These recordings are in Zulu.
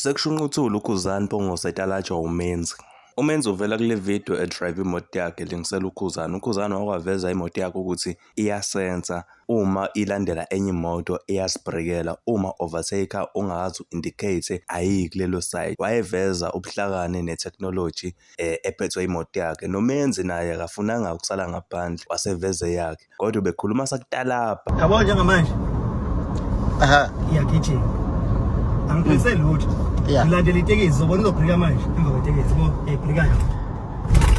Sekushunqa uthuli uKhuzani Mpungose etalajwa uMenzi. UMenzi uvela kule video edrayiva imoto yakhe elungisela uKhuzani. UKhuzani wakwaveza imoto yakhe ukuthi iyasensa uma ilandela enye imoto iyasibrekela uma overtaker ungakaze u-indicate ayiyi kulelo side. Wayeveza ubuhlakani nethekhnoloji ephethwe imoto yakhe. NoMenzi naye akafunanga ukusala ngaphandle waseveze eyakhe. Kodwa ubekhuluma sakutalabha. Yabo njengamanje. Aha. Iyagijima. Angiphethe lutho. Yeah. Ngilandela itekisi uzobona izobhrika manje emva kwetekisi bo ebhrika yona.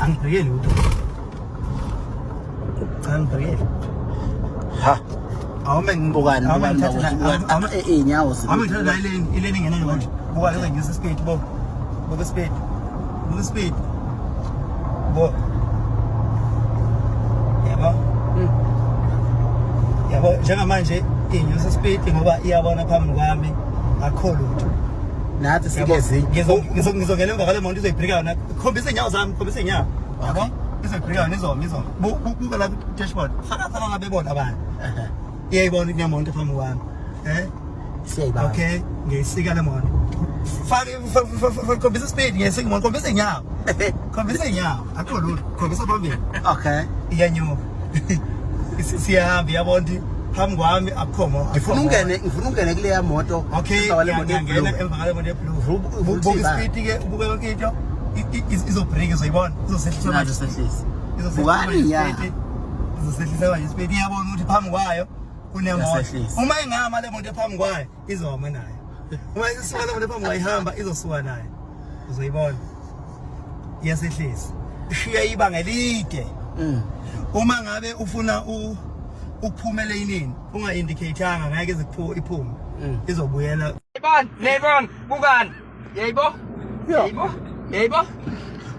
Angibhrike lutho. Cha ngibhrikele. Ha. Awume Bukani, awume bukani ngithathe bakwethu, la- bukani. awume- Iy'nyawo awume ngithathe la ileni ileni ingena manje. Buka izonyusa ispeed bo. Buka ispeed. Buka ispeed. Bo. Yabo? Yabo njengamanje inyusa ispeed ngoba iyabona phambi kwami akukho lutho. Nathi sikezinye. Ngizongena emva kwale moto izoyibhrika yona. Khombisa iy'nyawo zami, khombisa iy'nyawo. Yabo? Izoyibhrika yona izoma izoma. Buka la ku-dashboard. Faka faka ngabe bona abantu. Iyayibona ukuthi kunemoto phambi kwami. Eh? Siyayibamba. Okay, ngiyisika le moto. Faka khombisa ispeed ngiyisika imoto, khombisa iy'nyawo. Khombisa iy'nyawo. Akukho lutho. Khombisa phambili. Okay. Iyanyuka. Siyahamba iyabona ukuthi phambi kwami akukho mo. Ngifuna ungene kuleya moto. Okay, Emva kwale moto ngiyangena e-blue. emva kwale moto e-blue. Uvula Buka ibala. ispeed ke, ubuke yonke into. Izobhrika uzoyibona. Izosehlisa Nathi manje. sehlise. Izosehlisa Bukani manje ya. ispeed. Izosehlisa manje ispeed. Iyabona ukuthi phambi kwayo kunemoto. Iyasehlisa. Uma ingama le moto phambi kwayo izoma nayo. Uma isuka le moto phambi kwayo ihamba izosuka nayo. Uzoyibona. Iyasehlisa. Ishiya ibanga elide. Uma ngabe ufuna ukuphuma eleyinini unga-indicate-anga ngeke ize iphume izobuyela. Yayibona, niyayibona, bukani. Yayibo? Yayibo? Yayibo?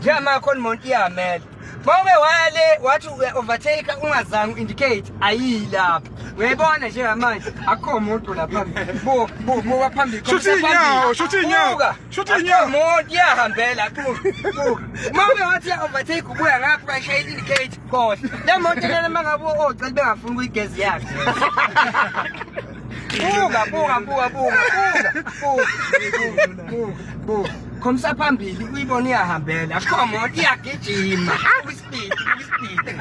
Njengamanje khona imoto iyamela. Mawuke waya le wathi uya-overtake ungazange u-indicate ayiyi lapha. Uyayibona njengamanje akukho muntu la phambili. Buka, buka, buka phambili. Shuthi iy'nyawo, shuthi iy'nyawo, Buka. shuthi iy'nyawo. Akukho muntu iyahambela, buka, buka. Mawuke wathi uya-overtake ubuya ngapha uyashaya i-indicate khohlwa. Le moto lena mangabe ocela bengafuni ukuyigeza yakhe. Buka, buka, buka, buka, buka, buka, buka, buka. Khomisa phambili uyibona iyahambela. Akukho moto iyagijima. Buka ispeed, buka ispeed.